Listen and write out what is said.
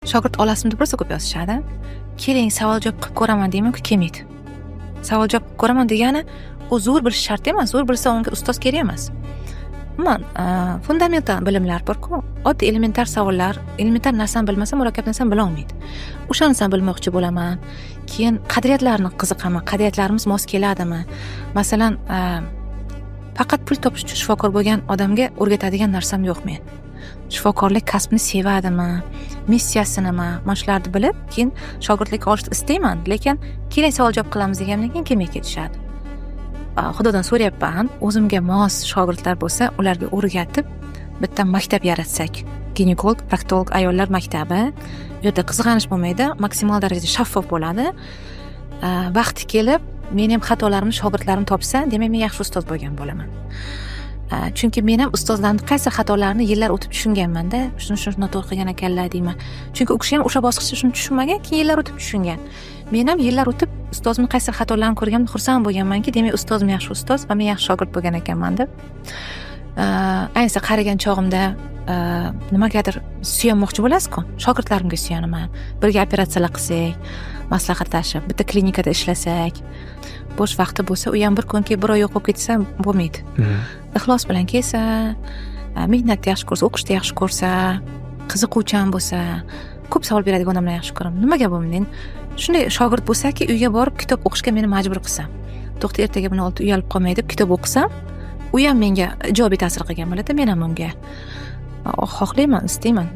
Shogird olasizmi deb rosa ko'p yozishadi. Keling, savol javob qilib ko'raman deyman-ku, kelmaydi. Savol javob qilib ko'raman degani u zo'r bilishi shart emas. Zo'r bilsa, unga ustoz kerak emas. Umuman, fundamental bilimlar borku, oddiy elementar savollar, elementar narsani bilmasa, murakkab narsani bilolmaydi. O'shanisini bilmoqchi bo'laman. Keyin qadriyatlarni qiziqaman, qadriyatlarimiz mos keladimi? Masalan, faqat pul topish uchun shifokor bo'lgan odamga o'rgatadigan narsam yo'q men. Shifokorlik kasbini sevadimi, missiyasi nima, mana shularni bilib, keyin shogirdlikka olishni istayman, lekin keling, savol javob qilamiz degandan keyin kelmay ketishadi. Xudodan so'rayapman, o'zimga mos shogirdlar bo'lsa, ularga o'rgatib, bitta maktab yaratsak. Ginekolog, proktolog ayollar maktabi. U yerda qizg'anish bo'lmaydi, maksimal darajada shaffof bo'ladi. Vaqti kelib meni ham xatolarimni shogirdlarim topsa, demak, men yaxshi ustoz bo'lgan bo'laman. Chunki men ham ustozlarni qaysi xatolarini yillar o'tib tushunganmanda, shuni shuni noto'g'ri qilgan ekanlar deyman. Chunki u kishi ham o'sha bosqichda shuni tushunmagan, keyin yillar o'tib tushungan. Men ham yillar o'tib ustozimni qaysi xatolarini ko'rganimda xursand bo'lganmanki, demak, ustozim yaxshi ustoz va men yaxshi shogird bo'lgan ekanman deb. Ayniqsa qarigan chog'imda nimagadir suyanmoqchi bo'lasiz-ku, shogirdlarimga suyanaman. Birga operatsiyalar qilsak, maslahatlashib, bitta klinikada ishlasak, bo'sh vaqti bo'lsa, u ham bir kun kelib, bir oy yo'q bo'lib ketsa, bo'lmaydi. Ixlos bilan kelsa, mehnatni yaxshi ko'rsa, o'qishni yaxshi ko'rsa, qiziquvchan bo'lsa, ko'p savol beradigan odamlarni yaxshi ko'raman. Nimaga bu men? Shunday shogird bo'lsaki, uyga borib kitob o'qishga meni majbur qilsa, to'xta, ertaga buni oldida uyalib qolmay deb kitob o'qisam, u ham menga ijobiy ta'sir qilgan bo'ladi, men ham unga. Xohlayman, istayman.